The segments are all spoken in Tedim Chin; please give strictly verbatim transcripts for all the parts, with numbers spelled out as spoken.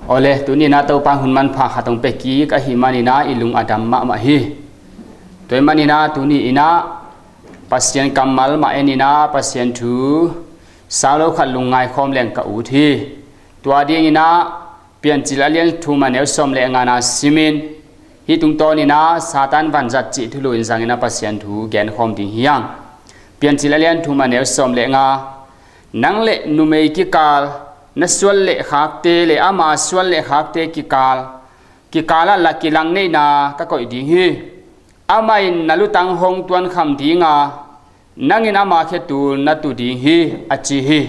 Awle, tuni-in ah Topa in hun manpha khat hong pia kik ahih manin ah i lung a dam mahmah hi. Tua ahih manin ah tuni-in ah Pasian kammal mah en-in ah Pasian thu sau lo khat lungngai khawm leng ka ut hi. Tua dingin ah Piancil a lian thum a neu sawm le ngana simin, hih tungtawnin ah Satan vanzat cih thulu in zangin ah Pasian thu gen khawm ding hi hang. Piancil a lian thum a neu sawm le nga. Nang le numei kikal, na suan le khakte le ama suan le khakte kikal, kikalah la kilangneihna ka koih ding hi. Amah in na lutang hong tuankham ding a, nang in ama khetul na tu ding hi, a ci hi.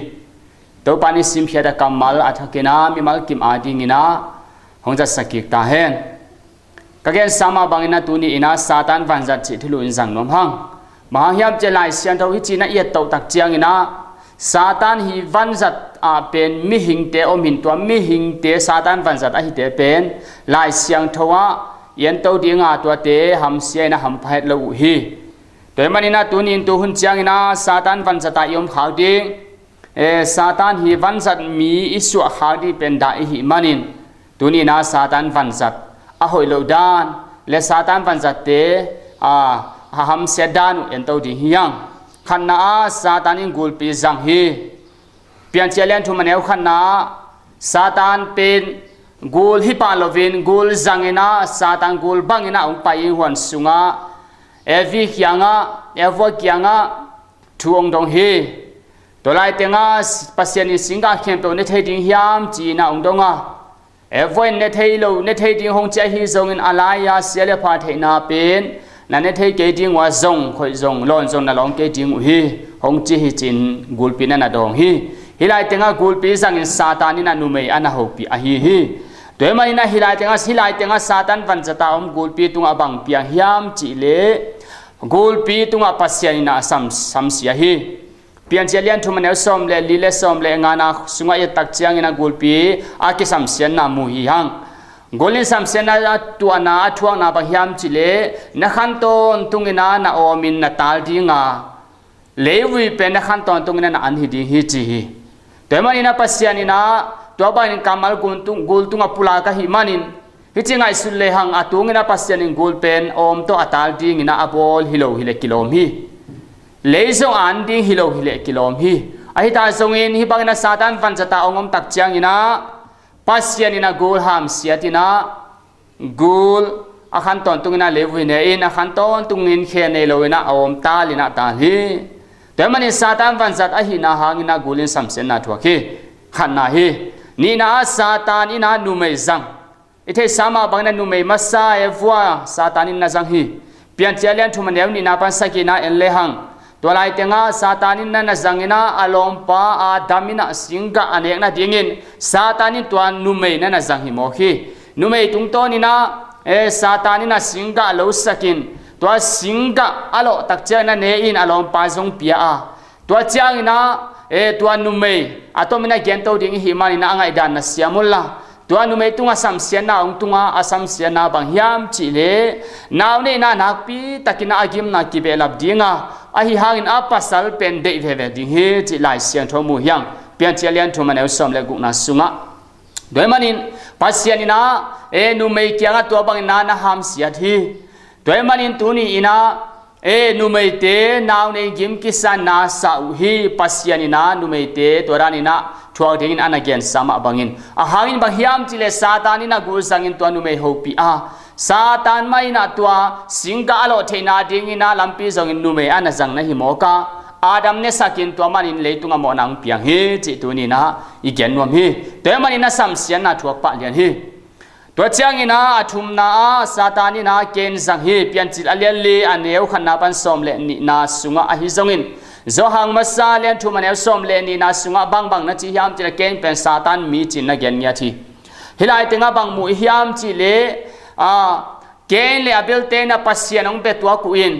Topa in i simkhiat a kammal a thakin ah mimal kim adingin ah hong zatsak kik ta hen. Ka gensa mah bangin ah tuni-in ah Satan vanzat cih thulu in zang nuam hang. Bang hang hiam cih leh Lai Siangtho hih ci-in ah i et toh tak ciangin ah Satan hih vanzat ah pen mihingte om hi-in, tua mihingte Satan vanzat ahite pen Lai Siangtho ah i ento ding a, tuate hamsia-in ah hampha het lo uh hi. Tua ahih manin ah tuni-in tu hun ciangin ah Satan vanzat ah i om khak ding, eh, Satan hih vanzat mi i suah khak ding pen dah i hih manin, tuni-in ah Satan vanzat a hoih loh dan le Satan vanzatte, ah, a hamsia dan uh ento ding hi hang. Khatna ah Satan in gulpi zang hi. Piancil a lian thum a neu khatna ah Satan pen gul hi pah loin gul zangin ah Satan gul bangin ah hong pai-in huan sungah Evi kiangah, Eva kiangah thu hong dong hi. Tua lai tengah Pasian in singgah khempeuh ne thei ding hiam ci-in ah hong dong a, Eva in ne thei lo, ne thei ding hong ci ahi zongin a lai-a sia le pha theihna pen na ne thei kei ding uh a, zong khoih zong, lawn zong na lawng kei ding uh hi, hong ci hi ci-in gulpi na na dawng hi. Hih lai tengah gulpi zangin Satan in ah numei a na hopih ahi hi. Tua ahih manin ah hih lai tengah, hih lai tengah Satan vanzat a om gulpi tungah bang piang hiam cih leh gulpi tungah Pasian in ah a sam, samsia hi. Piancil a lian thum a neu sawm le li le sawm le ngana sungah i et tak ciangin ah gulpi a kisamsiatna mu hi hang. Gul in samsiatna a tuahna, a thuakna bang hiam cih leh na khan tawntungin ah na awmin na tal ding a, leivui pen na khan tawntungin ah na an hi ding hi ci hi. Tua ahih manin ah Pasian in ah tua bangin kammal gul tung, gul tungah pulak ahih manin, hih ci ngaihsut lehang a tungin ah Pasian in gul pen awm tawh a tal dingin ah a bawl hi lo hi leh kilawm hi. Lei zong a an ding hi lo hi leh kilawm hi. Ahi ta zongin hih bangin ah Satan vanzat a hong om tak ciangin ah Pasian in ah gul hamsiat in ah gul a khan tawntungin ah leivui ne-in a khan tawntungin khe nei loin ah a awm tal in ah tal hi. Tua ahih manin Satan vanzat ahihna hangin ah gul in samsiatna thuak hi. Khatna hi. Nihna ah Satan in ah numei zang. I theihsa mah bangin ah numei masa Eva Satan in na zang hi. Piancil a lian thum a neu nihna pan sagihna en lehang, tua lai tengah Satan in na na zangin ah a lawmpa Adam in ah singgah a nek nadingin Satan in tua numei na na zang hi mawk hi. Numei tungtawnin ah, eh, Satan in ah singgah lo sakin, tua singgah a lawh tak ciangin ah ne-in a lawmpa zong pia a, tua ciangin ah, eh, tua numei a tomin a gento ding i hih manin ah a ngaihdan na siam unla, tua numei tungah samsiatna hong tung a, a samsiatna bang hiam cih leh nau neihna nakpi takin ah a gimna kibehlap ding a, ahi hangin a pasal pen deih veve ding hi cih Lai Siangtho mu hi hang. Piancil a lian thum a neu sawm le gukna sungah. Tua ahih manin Pasian in ah, eh, numei kiangah tua bangin ah na hamsiat hi. Tua ahih manin tuni-in ah, eh, numeite nau nei gim kisa na sa uh hi. Pasian in ah numeite tua danin ah thuak dingin a na gensa mah bangin. A hangin bang hiam cih leh Satan in ah gul zangin tua numei hopih a, Satan mah in ah tua singgah a lawh theihna dingin ah lampi zongin numei a na zang na hi mawk a, Adam ne sakin tua manin leitungah mawhna hong piang hi cih tuni-in ah i gen nuam hi. Tua ahih manin ah samsiatna thuak pah lian hi. Tua ciangin ah a thumna ah Satan in ah Kain zang hi. Piancil a lian li a neu khatna pan sawm le nihna sungah ahi zongin, Johan masa a lian thum a neu sawm le nihna sungah bangbang na ci hiam cih leh Kain pen Satan mi ci-in na gen ngiat hi. Hih lai tengah bang mu i hiam cih leh, ah, Kain le Abel te in ah Pasian hong bia tuak uh in,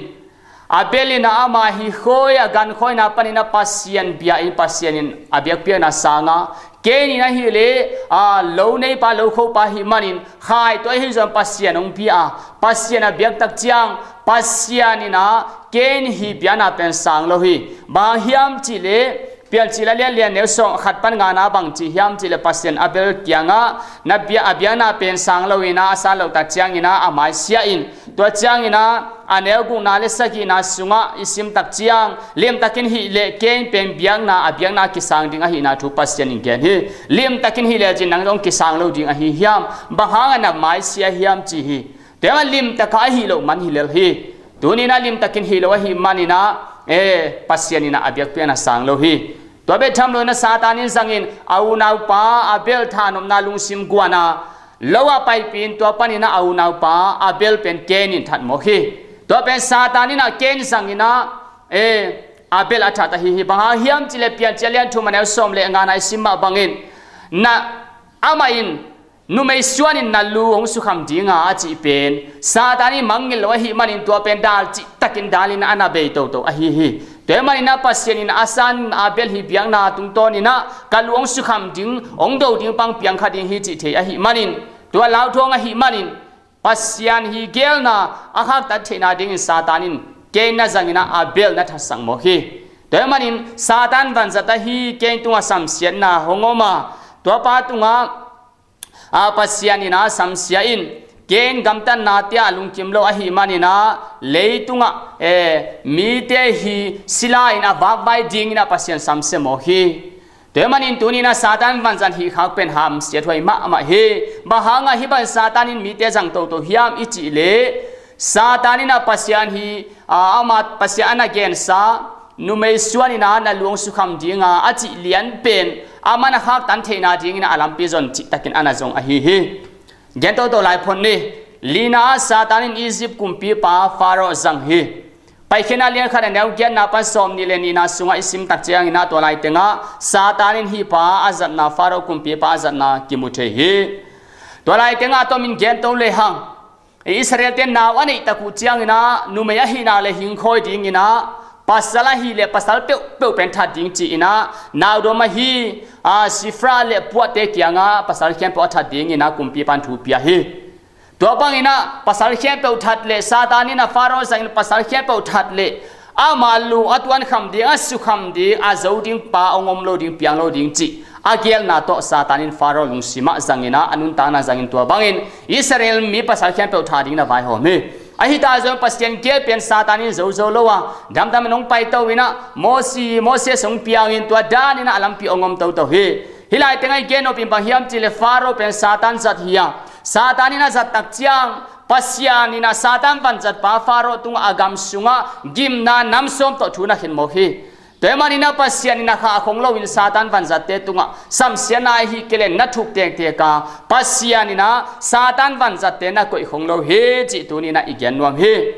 Abel in ah ama hih khawi a gankhawina panin ah Pasian bia in Pasian in a biakpiakna sang a, Kain in ahih leh, ah, lo neipa lo khopa ahih manin khai tawh ahi zong Pasian hong pia a, Pasian a biak tak ciang Pasian in ah Kain hih biakna pen sang lo hi. Bang hiam cih leh Piancil a lianlian neu sawm khat pan ngana bang ci hiam cih leh Pasian Abel kiangah na bia, a biakna pen sang lo in ah, a san lo tak ciangin ah a maisia in, tua ciangin ah a neu gukna le sagihna sungah i sim tak ciang, limtakin hih leh Kain pen biakna, a biakna kisang ding ahihna thu Pasian in gen hi. Limtakin hih lecin nang zong kisang lo ding ahi hiam? Bang hangah na maisia hiam ci hi. Tua mah limtak a hih loh man hi lel hi. Tuni in ah limtakin hih lo ahih manin ah, e, Pasian in ah a biakpiakna sang lo hi. Tua bek tham lo in ah Satan in zangin a unaupa Abel thanopna lungsim guan a, lo a paipih in tua panin ah a unaupa Abel pen Kain in that mawk hi. Tua pen Satan in ah Kain zangin ah, e, Abel a that ahi hi. Bang hang hiam cih leh Piancil a lian thum a neu sawm le ngana i sim mah bangin, na, amah in numei suan in na lu hong sukham ding a, a cih pen Satan in mangngilh lo ahih manin tua pen dal cihtakin dal in a na bei toto ahi hi. Tua ahih manin ah Pasian in a san Abel hi biakna tungtawn in ah ka lu hong sukham ding, hong do ding pan piang kha ding hi cih thei ahih manin, tua lauthawng ahih manin Pasian hi gelna a khaktan theihna dingin Satan in Kain na zangin ah Abel na thatsak mawk hi. Tua ahih manin Satan vanzat ahi Kain tungah samsiatna hong om a, tua pa tungah a, Pasian in ah samsia in, Kain gamtatnate ah lungkim lo ahih manin ah leitungah, e, mite hi sila in a vakvai dingin ah Pasian samsia mawk hi. Tua ahih manin tuni in ah Satan vanzat hih khak pen hamsiathuai mahmah hi. Bang hangah hih bang Satan in mite zang toto hiam i cih leh, Satan in ah Pasian hi, a, amah Pasian a na gensa numei suan in ah na lu hong sukham ding a, a cih lian pen amah na khaktan theihna dingin ah a lampi zon cihtakin a na zong ahi hi. Gen toto lai phot ni. Lina ah Satan in Egypt kumpipa Pharaoh zang hi. Paikhiatna lian khat a neu giatna pan sawmnih le nihna sungah i sim tak ciangin ah tua lai tengah Satan in hih pa a zatna, Pharaoh kumpipa a zatna kimu thei hi. Tua lai tengah a tomin gen to lehang, Israelte nau a neih tak uh ciangin ah numei ahihna le hingkhawi dingin ah, pasal ahih leh pasal peuhpeuh pen that ding ci-in ah, naudom ahi, a, Shifrah le Puah-te kiangah pasal khempeuh a that dingin ah kumpipa in thu pia hi. Tua bangin ah pasal khempeuh that leh, Satan in ah Pharaoh zangin pasal khempeuh that leh, ama lu a tuankham ding, a sukham ding, a zo ding pa hong om lo ding, piang lo ding cih a gelna tawh Satan in Pharaoh lungsim ah zangin ah, a nuntakna zangin tua bangin Israel mi pasal khempeuh that ding na vaihawm hi. Ahi ta zong Pasian gel pen Satan in zo zo lo a, damdamin hong paito in ah, Mosi, Moses hong piangin tua danin ah a lampi hong om toto hi. Hih lai tengah i gen nop in bang hiam cih leh Pharaoh pen Satan zat hi a, Satan in a zat tak ciang, Pasian in ah Satan vanzatpa Pharaoh tungah a gam sungah gimna nam sawm tawh thu na khen mawk hi. Tua ahih manin ah Pasian in ah khah khong loin Satan vanzatte tungah samsiatna ahih kei leh na thuk tektek a, Pasian in ah Satan vanzatte na koih khong lo hi cih tuni in ah i gen nuam hi.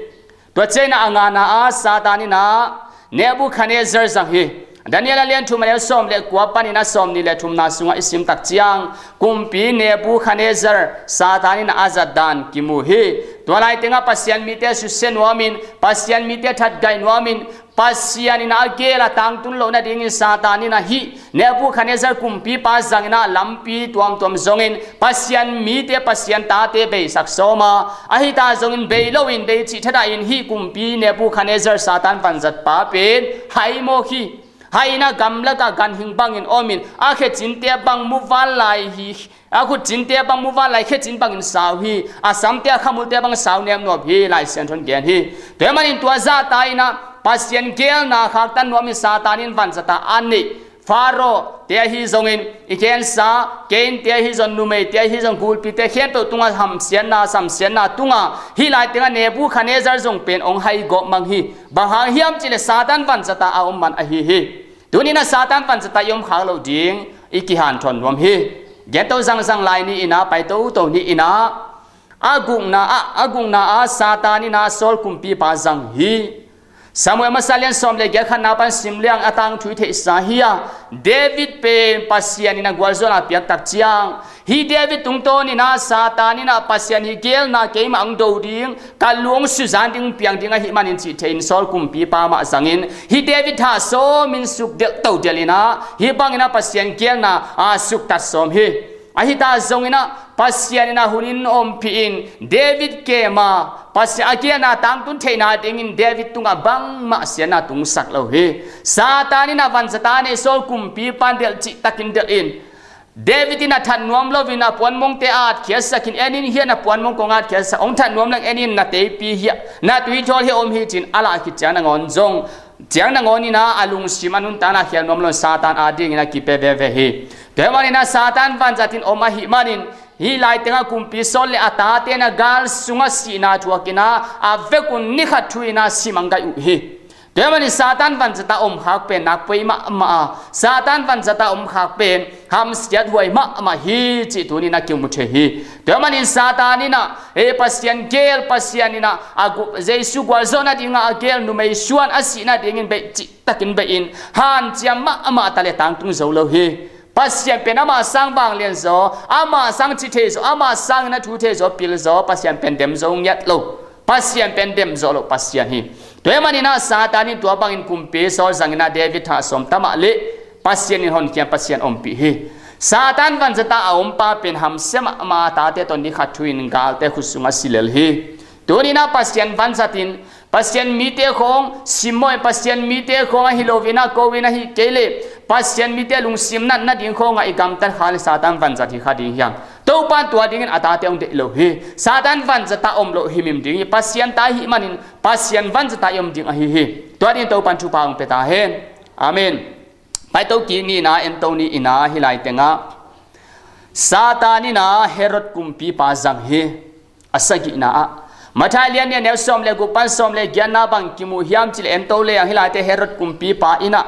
Tua ciangin ah a ngana ah Satan in ah Nebuchadnezzar zang hi. Daniel a lian thum a neu sawm le kua panin ah sawmnih le thumna sungah i sim tak ciang, kumpi Nebuchadnezzar Satan in ah a zat dan kimu hi. Tua lai tengah Pasian mite susia nuamin, Pasian mite thatgaih nuamin, Pasian in ah a gel a tangtun loh nadingin Satan in ah hih Nebuchadnezzar kumpipa zangin ah lampi tuamtuam zongin Pasian mite, Pasian tate beisak sawm a, ahi ta zongin bei loin, bei cih thadah in hih kumpi Nebuchadnezzar Satan vanzatpa pen hai mawk hi. Hai in ah gamlakah ganhing bangin omin, a khecinte bang muvanlai hi, a khutcinte bang muvanlai khecin bangin sau hi. A samte, a khamulte bang sau nemnuam hi, Lai Siangtho in gen hi. Tua ahih manin tua zahta in ah Pasian gelna khaktan nuamin Satan in vanzat a a neih Pharaoh-te ahi zongin, i gensa Kain-te ahi zong, numeite ahi zong, gulpite khempeuh tungah hamsiatna, samsiatna tungah hih lai tengah Nebuchadnezzar zong pen hong hai gawp mang hi. Bang hang hiam cih leh Satan vanzat a a om man ahi hi. Tuni in ah Satan vanzat a i om khak loh ding i kihanthawn nuam hi. Gen to zangzang lai ni in ah, pai toto ni in ah, a gukna ah, a gukna ah Satan in ah Saul kumpipa zang hi. Samuel masa lian sawm le giat, khatna pan sim leng a tangthu i theihsa hi a, David pen Pasian in ah gualzawhna piak tak ciang, hih David tungtawn in ah Satan in ah Pasian hi gelna keimah hong do ding, ka lu hong suzan ding, piang ding ahih manin cih thei in Saul kumpipa mah zangin, hih David thah sawmin suk delh to delh in ah, hih bangin ah Pasian gelna a suktat sawm hi. Ahi ta zongin ah Pasian in a hun in ompih in David kema Pasian a kiana tangtun theihna dingin David tungah bangmah siatna tungsak lo hi. Satan in a vanzata nei Saul kumpipa in delh cihtakin delh in David in a that nuam loin a puanmongte a atkhiatsakin, en in hiah na puanmong kong atkhiatsak, hong that nuam leng en in na teipi hiah, na tuithawl hiah om hi ci-in a lah khit ciang nangawn zong, ciang nangawn in a lungsim a nuntakna khial nuam loin Satan adingin a kipia veve hi. Tua hi manin a Satan vanzat in om ahih manin hih lai tengah kumpi Saul le a tate in a gal sungah sihna thuakin a, a vekun ni khat thu in a si manggaih uh hi. Tua hi manin Satan vanzata om khak pen nak poi mahmah a, Satan vanzata om khak pen hamsiat huai mahmah hi cih tunin a kimu thei hi. Tua hi manin Satan in a, e, Pasian gel, Pasian in a, a gu-, Jesu gualzawhna dingah a gel numei suan a sihna dingin beih cihtakin beih in hanciam mahmah ta le tangtung zo lo hi. Pasian pen amah sang vanglian zaw, amah sang ci thei zaw, amah sangin a thu thei zaw, pil zaw, Pasian pen dem zo ngiat lo. Pasian pen dem zo lo Pasian hi. Tua hi manin a Satan in tua bangin kumpi Saul zangin a David thah sawm ta mah leh Pasian in honkhian Pasian ompih hi. Satan vanzata a ompa pen hamsia mahmah a, tate tawh ni khat thu in galte khut sungah si lel hi. Tunin a Pasian vanzat in Pasian mite khawng simmawh in, Pasian mite khawng ahi loin a ko in ahih kei leh Pasian mite lungsim natna ding khawngah i gamtat kha le Satan vanzat hi kha ding hiam? Topan tua dingin a tate hong deih lo hi. Satan vanzata om loh himhim ding hi. Pasian ta ahih manin Pasian vanzata i om ding ahi hi. Tua dingin Topan thupha hong pia ta hen. Amen. Paito kik ni in a, ento ni in a, hih lai tengah Satan in a Herod kumpipa zang hi. A sagihna ah Matthai lian nih a neu sawm le guk pan sawm le giatna bang kimu hiam cih leh, ento leng hih laite Herod kumpipa in a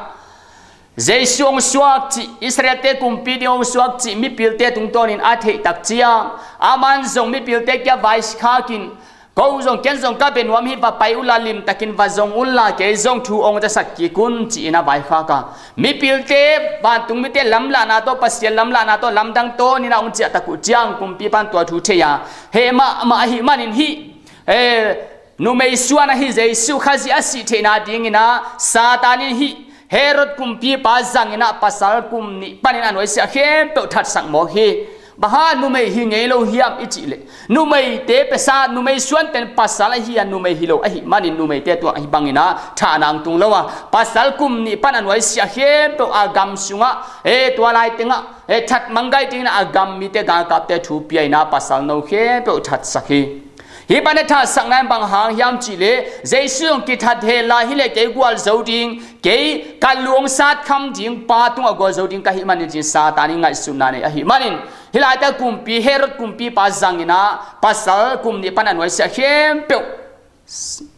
Jesu hong suak cih, Israelte kumpi ding hong suak cih mipilte tungtawnin a theih tak ciang, aman zong mipilte kia vaikhakin, ko zong ken zong ka bia nuam hi, va pai unla limtakin va zong unla kei zong thu hong zasak kik un ci-in a vaikhak a, mipilte, vantung mite lamlahna tawh, Pasian lamlahna tawh lamdang tawnin a hong ciahtak uh ciang kumpipa in tua thu thei a, heh mahmah ahih manin hih, eh, numei suan ahi Jesu Khazih a sih theihna dingin a Satan in hih Herod kumpipa zangin a pasal kum nih panin a nuaisiah khempeuh thatsak mawk hi. Bang hang numei hi ngei lo hiam i cih leh, numeite pesa, numei suan pen pasal ahi a, numei hi lo ahih manin numeite tua ahi bangin a thahna hong tung lo a, pasal kum nih pan a nuaisiah khempeuh a gam sungah, eh, tua lai tengah, eh, that manggaih dingin a gam mite galkapte thu pia in a pasal no khempeuh thatsak hi. Hih pan a thatsakna in bang hang hiam cih leh, Jesu zong kithat hen la hi leh kei gual zo ding, kei ka lu hong satkham ding pa tungah gual zo ding ka hih manin ci-in Satan in ngaihsutna nei ahih manin, hih laite kumpi, Herod kumpipa zangin a pasal kum nih pan a nuaisiah khempeuh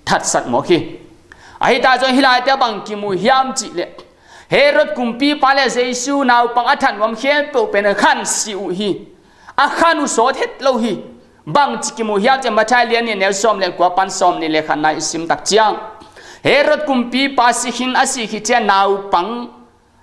thatsak mawk hi. Ahi ta zong hih laite bang kimu hiam cih leh, Herod kumpipa le Jesu naupang a that nuam khempeuh pen a khansih uh hi. A khan uh sawt het lo hi. Bangci kimu hiam cih leh Matthai lian nih a neu sawm le kua pan sawm nih le khatna i sim tak ciang, Herod kumpipa si khin, a sih khit ciang naupang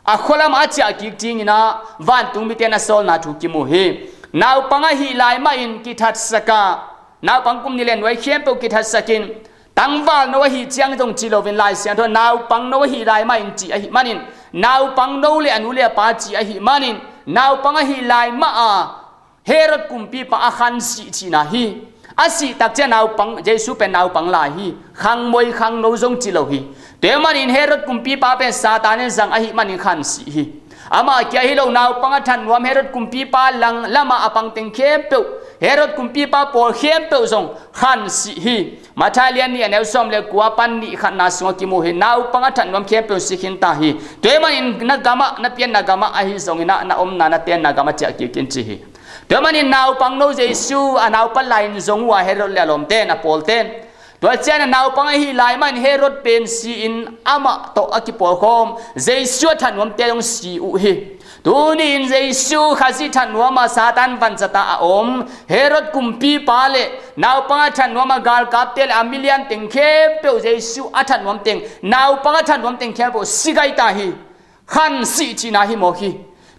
a khua lamah a ciah kik dingin a vantung mite na sawlna thu kimu hi. Naupang ahih lai mahin kithatsak a, naupang kum nih le nuai khempeuh kithatsakin, tangval no ahih ciang zong ci loin Lai Siangtho naupang no ahih lai mahin ci ahih manin, naupang no le a nu le a pa ci ahih manin, naupang ahih lai mah a Herod kumpipa a khansih cihna hi. A sih tak ciang naupang, Jesu pen naupang lai hi. Khangmoi khangno zong ci lo hi. Tua manin Herod kumpipa pen Satan in zang ahih manin khansih hi. Amah kia hi lo, naupang a that nuam Herod kumpipa lang lamah a pang teng khempeuh, Herod kumpipa pawl khempeuh zong khansih hi. Matthai lian nih a neu sawm le kua pan nih khatna sungah kimu hi. Naupang a that nuam khempeuh si khin ta hi. Tua manin na gamah, na pianna gamah ahi zongin a, na omna, na tenna gamah ciah kik in ci hi. Tua manin naupang no Jesu a naupan lai-in zong uh a, Herod le a lawmten, a pawlten. Tua ciangin a naupang ahih lai mahin Herod pen si-in amah tawh a kipawlkhawm, Jesu a that nuamte zong si uh hi. Tuni-in Jesu Khazih that nuam a Satan vanzat ah a om Herod kumpipa le naupang a that nuam a galkapte le a milian teng khempeuh, Jesu a that nuam teng, naupang a that nuam teng khempeuh si gai ta hi. Khansih cihna hi mawk hi.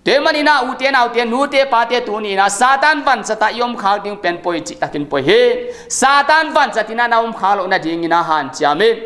Tua manin a ute naute, nute pate, tuni-in a Satan vanzat ah i om khak ding pen poi cihtakin poi hi. Satan vanzat in a na om khak loh nadingin a hanciam in.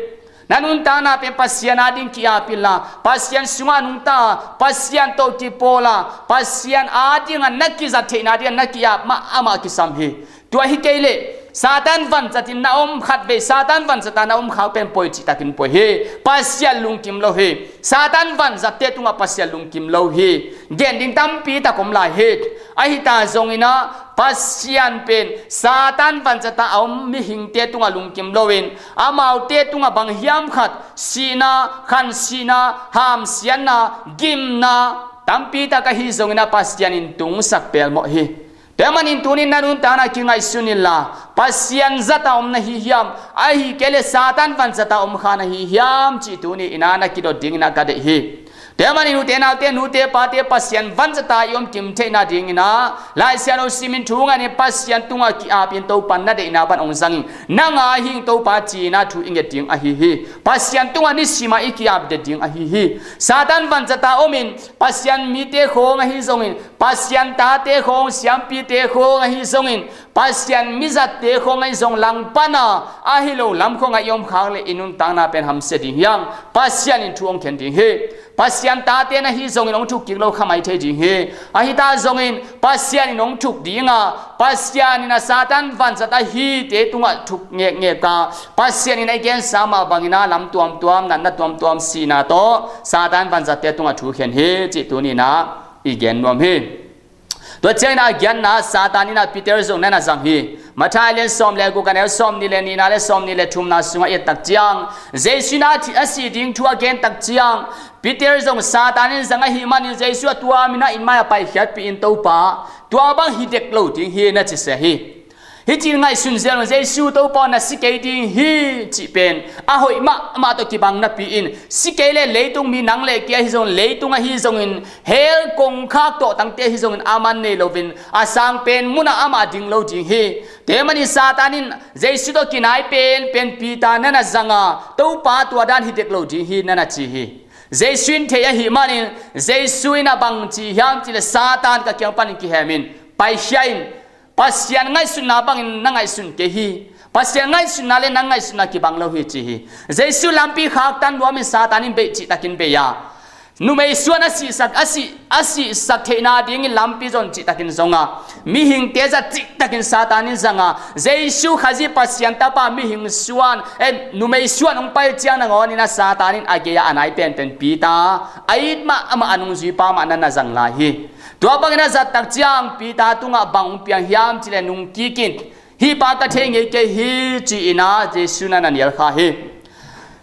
Na nuntakna pen Pasian ading ki-ap inla, Pasian sungah nungta, Pasian tawh kipawl a, Pasian adingah na kizat theihna dingah na ki-ap mahmah kisam hi. Tua hi kei leh Satan vanzat in na om khat vei, Satan vanzat ah na om khak pen poi cihtakin poi hi. Pasian lungkim lo hi. Satan vanzatte tungah Pasian lungkim lo hi. Gen ding tampi tak om lai hi. Ahi ta zongin ah Pasian pen Satan vanzat ah a om mihingte tungah lungkim loin, amaute tungah bang hiam khat sihna, khansihna, hamsiatna, gimna tampi tak ahi zongin ah Pasian in tungsak pelmawh hi. Tua manin tuni-in na nuntakna kingaihsun inla, Pasian zat ah om na hi hiam, ahi kei leh Satan vanzat ah om kha na hi hiam cih tuni-in ah na kidot dingin ah ka deih hi. Tua manin ute naute, nute pate, Pasian vanzat ah i om kim theihna dingin ah Lai Siangtho simin thu ngenin Pasian tungah ki-apin Topa na deihna pan hong zangin, nang a hing Topa ci-in ah thu i nget ding ahi hi. Pasian tungah nisim ah i ki-ap det ding ahi hi. Satan vanzat ah omin Pasian mite khawng ahi zongin, Pasian tate khawng, siampite khawng ahi zongin, Pasian mizatte khawng ahi zong langpana ahi lo lam khawngah i om khak leh i nuntakna pen hamsia ding hi hang. Pasian in thu hong khen ding hi. Pasian tate na hi zongin hong thuk kik lo kha mai thei ding hi. Ahi ta zongin Pasian in hong thuk ding a, Pasian in ah Satan vanzat ahite tungah thuk ngekngek a, Pasian in a i gensa mah bangin ah lam tuamtuam, natna tuamtuam, sihna tawh Satan vanzatte tungah thu khen hi cih tuni-in ah i gen nuam hi. Tua ciangin a giatna, Satan in ah Peter zong na na zang hi. Matthai lian sawm le guk, a neu sawmnih le nihna le sawmnih le thumna sungah i et tak ciang, Jesu in a thi, a sih ding thu a gen tak ciang, Peter zong Satan in zang ahih manin Jesu a tuamin ah inn mai ah paikhiatpih in, Topa, tua bang hi dek lo ding hi, na ci se hi. Hih ci-in ngaihsun zel un, Jesu, Topa, na si kei ding hi cih pen a hoih mahmah tawh kibang napi-in, si kei leh leitung mi nang le kei ahi zongin, leitung ahi zongin, hell kongkhak tawhtangte ahi zongin a man nei loin a sang pen munah amah ding lo ding hi. Tua manin Satan in Jesu tawh kinai penpen Peter na na zang a, Topa, tua dan hi dek lo ding hi, na na ci hi. Jesu in thei ahih manin, Jesu in ah bang ci hiam cih leh, Satan, ka kiang panin kihemin paikhia in, Pasian ngaihsutna bangin na ngaihsun kei hi. Pasian ngaihsutna le nang ngaihsutna kibang lo hi, ci hi. Jesu lampi khaktan nuamin Satan in beih cihtakin beih a, numei suan a sihsak, a sih, a sihsak theihna dingin lampi zon cihtakin zong a, mihingte zat cihtakin Satan in zang a, Jesu Khazih Pasian Tapa mihing suan, eh, numei suan hong pai ciang nangawnin ah Satan in a gei-ah a nai penpen Peter, a it mahmah, a nungzuipa mah na na zang lai hi. Tua bangin a zat tak ciang Peter tungah bang hong piang hiam cih leh, nungkik in, hih pa ka thei ngei kei hi, ci-in ah Jesu na na nial kha hi.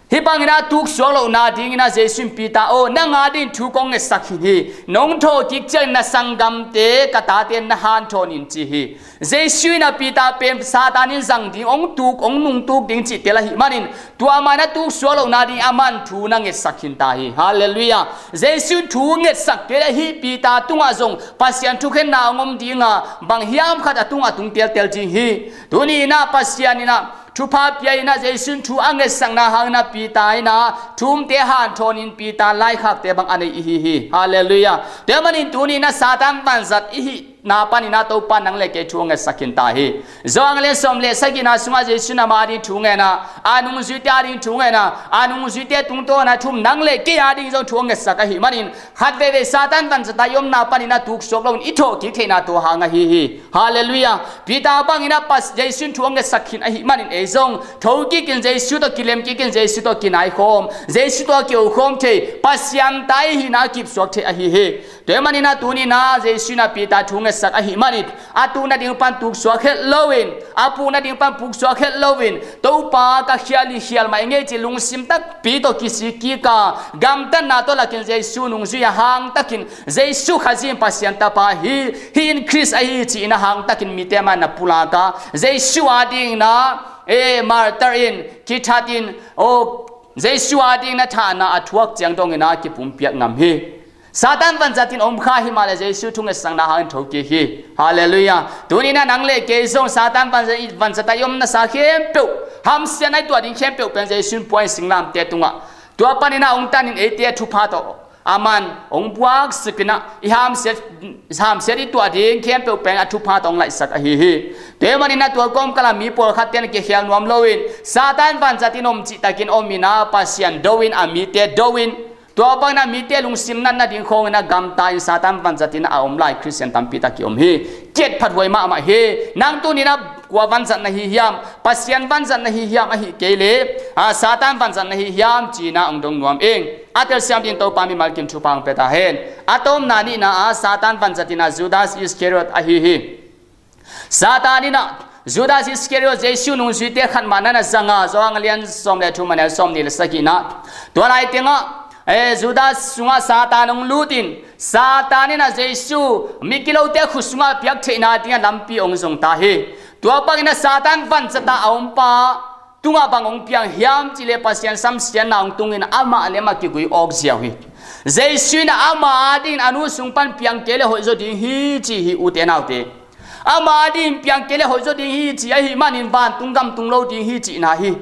Hih bangin ah tuksuak lohna dingin ah Jesu in, Peter aw, nang adingin thu kong ngetsak khin hi. Nong thawhkik ciangin na sanggamte, ka tate na hanthawn in, ci hi. Jesu in ah Peter pen Satan in zang ding, hong tuk, hong nungtuk ding cih tel ahih manin, tua mah in ah tuksuak lohna ding a man thu na ngetsak khin ta hi. Halleluiah. Jesu in thu ngetsak kei leh hih Peter tungah zong Pasian thukhenna hong om ding a, bang hiam khat a tungah tung teltel ding hi. Tuni-in ah Pasian in ah thupha pia-in ah Jesu in thu a ngetsakna hangin ah Peter in ah thumte hanthawnin Peter laikhakte bang a nei i hi hi. Halleluiah. Tua manin tuni-in ah Satan vanzat i hih na panin ah Topa nang le kei thu hong ngetsak khin ta hi. Johan lian sawm le sagihna sungah Jesu in ama ading thu ngen a, a nungzuite ading thu ngen a, a nungzuite tungtawn ah thu-um nang le kei ading zong thu hong ngetsak ahih manin, khat veivei Satan vanzat ah i omna panin ah tuksuak loin i thawhkik theihna tua hang ahi hi. Halleluiah. Peter bangin ah Pas, Jesu in thu hong ngetsak khin ahih manin ei zong thokik in, Jesu tawh kilem kik in, Jesu tawh kinaikhawm, Jesu tawh kihokhawm thei, Pasian ta i hihna a kipsuak thei ahi hi. Tua ahih manin ah tuni-in ah Jesu in ah Peter thu ngetsak ahih manin, a tuk nading pan tuksuak het loin, a puk nading pan puksuak het loin, Topa, ka khial hi, khial mai ngei, ci lungsim takpi tawh kisik kik a, gamtatna tawh lakin Jesu nungzui a, hangtakin Jesu Khazih in Pasian Tapa hi, hih in Khrist ahi, ci-in ah hangtakin mite mah na pulak a, Jesu adingin ah, eh, martyr in, kithat in, aw, Jesu adingin ah thahna a thuak ciang dongin ah kipumpiak ngam hi. Satan vanzat in om kha hi mah leh Jesu thu ngetsakna hangin thokik hi. Halleluiah. Tuni-in ah nang le kei zong Satan vanzat, vanzat ah i omna sa khempeuh, hamsiatna i tuah ding khempeuh pen Jesu in pua-in singlamteh tungah, tua panin ah hong tanin eite a thupha tawh aman hong buak sikinah i hamsiat, hamsiat i tuah ding khempeuh pen a thupha tawh hong laihsak ahi hi. Tua ahih maninah tua kawmkala mi pawlkhat ten a kikhel nuam loin Satan vanzat in om cihtakin om inah Pasian do in a mite do in tua bangin a mite lungsim natna ding khawngin a gamta in Satan vanzat in a om lai Khristian tampi tak kiom hi. Kiat phathuai mahmah hi. Nang tuninah kua vanzat na hi hiam? Pasian vanzat na hi hiam? Ahih kei leh a Satan vanzat na hi hiam? Ci-inah hong dong nuam ing. A telsiam ding Topa mimal kim thupha hong pia ta hen. A tomna nihna ah Satan vanzat inah Judas Iskariot ahi hi. Satan inah Judas Iskariot Jesu nungzuite khat mah na na zanga, Johan a lian sawm le thum a neu sawm nih le sagihna. Tua lai tengah eh, Judas sungah Satan hong lutin Satan inah Jesu migilote khut sungah piak theihna dingah lampi hong zong ta hi. Tua banginah Satan vanzatah a ompa tungah bang hong piang hiam cihleh Pasian samsiatna hong tungin amah le amah kigui awk ziau hi. Jesu inah ama adingin a nu sung pan piang kei le hoih zaw ding hi ci hi, ute naute. Ama adingin piang kei le hoih zaw ding hi ci ahih manin vantung gam tung lo ding hi cihna hi.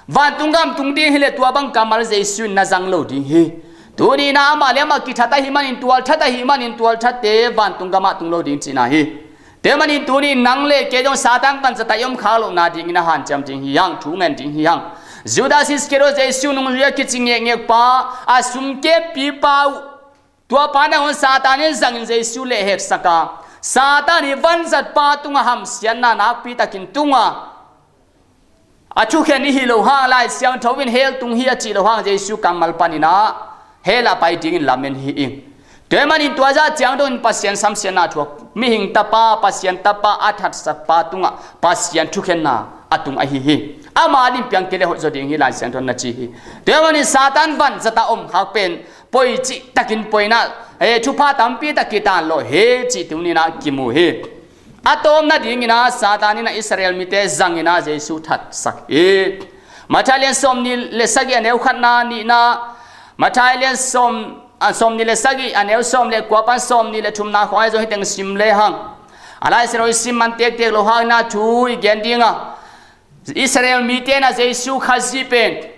Vantung gam tung ding hileh tua bang kammal Jesu in na zang lo ding hi. Tuninah amah le amah kithat ahih manin tualthat ahih manin tualthatte vantung gamah tung lo ding cihna hi. Tua ahih manin tuni nang le kei zong Satan vanzatah i om khak lohna dingin a hanciam ding hi hang, thu ngen ding hi hang. Judas Iskariot Jesu nungzui a kici ngekngek pa, a sumkempi pa uh, tua pa nangawn Satan in zangin Jesu leh heksak a, Satan i vanzat pa tungah hamsiatna nakpi takin tunga a thukhen i hi lo hang, Lai Siangtho in hell tung hi a cih lo hang Jesu kammal paninah hell ah pai dingin lamen hi ing. Tua ahih manin tua zah ciang dongin Pasian samsiatna thuak, mihing tapa, Pasian tapa a thatsak pa tungah Pasian thukhenna a tung ahi hi. Ama adingin piang kei le hoih zaw ding hi, Lai Siangtho in na ci hi. Tua ahih manin Satan vanzatah om khak pen poi cihtakin poinah eh, thupha tampi tak kitan lawh hi cih tuninah kimu hi. A tawmna dinginah Satan inah Israel mite zanginah Jesu thatsak hi. Matthai lian sawm nih le sagih a neu khatna, nihna, Matthai lian sawm, a, sawm nih le sagih a neu sawm le kua pan sawm nih le thumna khawng ahi zong hih teng sim lehang. A Lai Siangtho i sim man tektek loh hangin a thu i gen dinga, Israel mite inah Jesu Khazih pen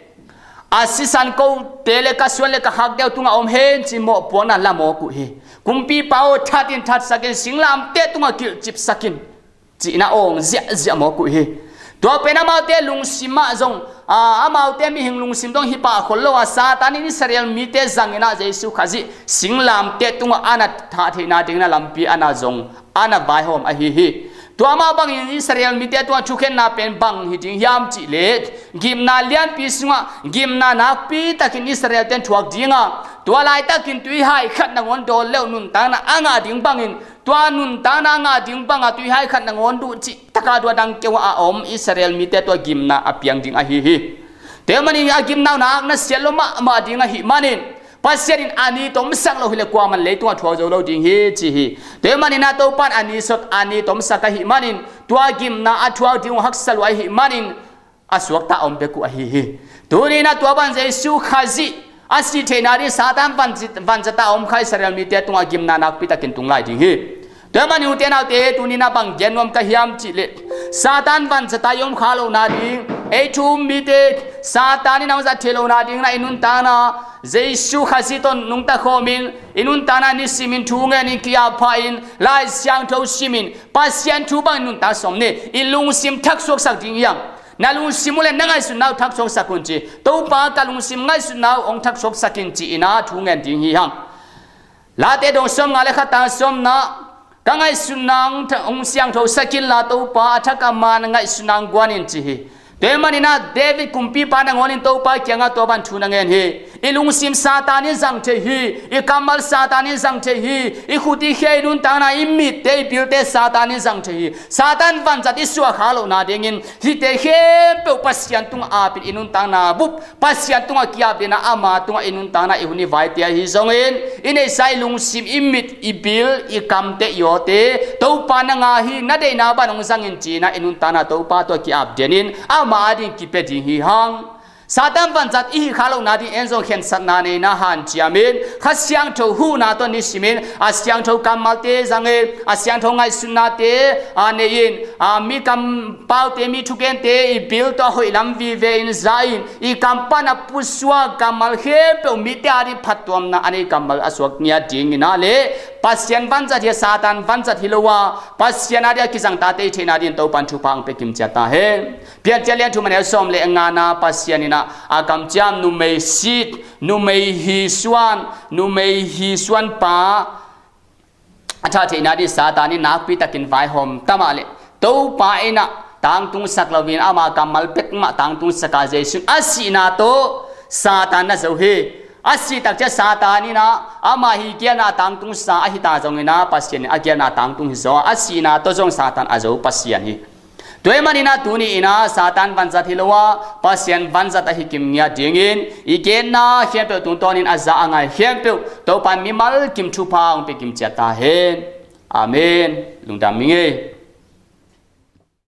a sisan kote le ka suan le ka khak deuh tungah om hen ci mawhpuakna la mawk uh hi. Kumpipa aw, that in, thatsak in, singlamteh tungah kilhcipsak in, cihna awng ziahziah mawk uh hi. Tua pen amaute lungsim ah zong, a, amaute mihing lungsim zong hi pah khol lo a, Satan in Israel mite zanginah Jesu Khazih singlamteh tungah a na thah theihna dingin a lampi a na zong, a na vaihawm ahi hi. Tua mah bangin Israel mite tungah thukhenna pen bang hi ding hiam cihleh, gimna lianpi sungah gimna nakpi takin Israel ten thuak dinga, tua laitakin tuihai khat nangawn dawn leuh nuntakna a ngah ding bangin, tua nuntakna a ngah ding banga tuihai khat nangawn duh cih taka dua dang keu a om Israel mite tua gimna a piang ding ahi hi. Tua ahih manin a gimna uh nak na siat lo mahmah ding ahih manin, Pasian in a ni tomsak lo hileh kuaman leitungah thuak zo lo ding hi ci hi. Tua ahih maninah Topa in a ni sawt a ni tomsak ahih manin, tua gimna a thuak ding uh haksa lua ahih manin a suakta a om bek uh ahi hi. Tuninah tua bang Jesu Khazih a sih theihna ding Satan vanzat, vanzatah a om kha Israel mite tungah gimna nakpi takin tung lai ding hi. Tua ahih manin ute naute, tuninah bang gen nuam ka hiam cihleh, Satan vanzatah i om khak lohna ding, ei thu-um mite Satan in a hong zat theih lohna dinginah i nuntakna Jesu Khazih tawh nungta khawmin, i nuntakna nisimin thu ngenin, ki-ap phahin, Lai Siangtho simin, Pasian thu bangin nuntak sawm ni. I lungsim thaksuaksak ding hi hang. Na lungsim uh le na ngaihsutna uh thaksuaksak un ci. Topa, ka lungsim ngaihsutna uh hong thaksuaksak in ci-inah thu ngen ding hi hang. Late dong sawmnga le khat, tang sawmna, ka ngaihsutna hong tha-, hong siangthosak inla Topa, a thak a man ngaihsutna hong guan in ci hi. Tua ahih maninah David kumpipa nangawnin Topa kiangah tua bang thu na ngen hi. I lungsim Satan in zang thei hi. I kammal Satan in zang thei hi. I khut i khe, i nuntakna, i mitte, i pilte Satan in zang thei hi. Satan vanzat i suah khak lohna dingin hihte khempeuh Pasian tungah apin i nuntakna bup, Pasian tungah ki-ap dinah ama tungah i nuntakna, i hun i vaite ahi zongin, i neihsa, i lungsim, i mit, i bil, i kamte, i awte Topa nang a hi, na deihna bang hong zangin ci-inah i nuntakna Topa tawh ki-ap denin ama ading kipia ding hi hang. Satan vanzat i hih khak lohna ding en zong khensatna nei-in hanciam in, Kha Siangtho huhna tawh nisimin a siangtho kammalte zangin, a siangtho ngaihsutnate a nei-in, a mi kampaute, mi thugente i bil tawh a hoih lam vive-in za-in, i kam pan a pusuak kammal khempeuh mite a ding phattuamna a nei kammal a suak ngiat dingin ah le, Pasian vanzat hi a, Satan vanzat hi lo a, Pasian a ding a kizang tate i theihna dingin Topan thupha hong pia kimciat ta hen. Piancil a lian thum, a neu sawm le ngana, Pasian in ah a kamciam numei sit, numei hi suan, numei hi suan pa a tha theihna ding Satan in nakpi takin vaihawm ta mah leh, Topa in ah tangtungsak loin ama kammal bek mah tangtungsak a, Jesu in a sihna tawh Satan na zo hi. A sih tak ciang Satan in ah ama hi gialna tangtungsa ahi ta zongin ah, Pasian in a gialna tangtung hi zaw a, a sihna tawh zong Satan a zo Pasian hi. Tua ahih manin ah tuni in ah Satan vanzat hi lo a, Pasian vanzat ahi kim ngiat dingin, i genna khempeuh tungtawnin a za a ngai khempeuh Topan mimal kim thupha hong pia kimciat ta hen. Amen. Lungdam ing ei.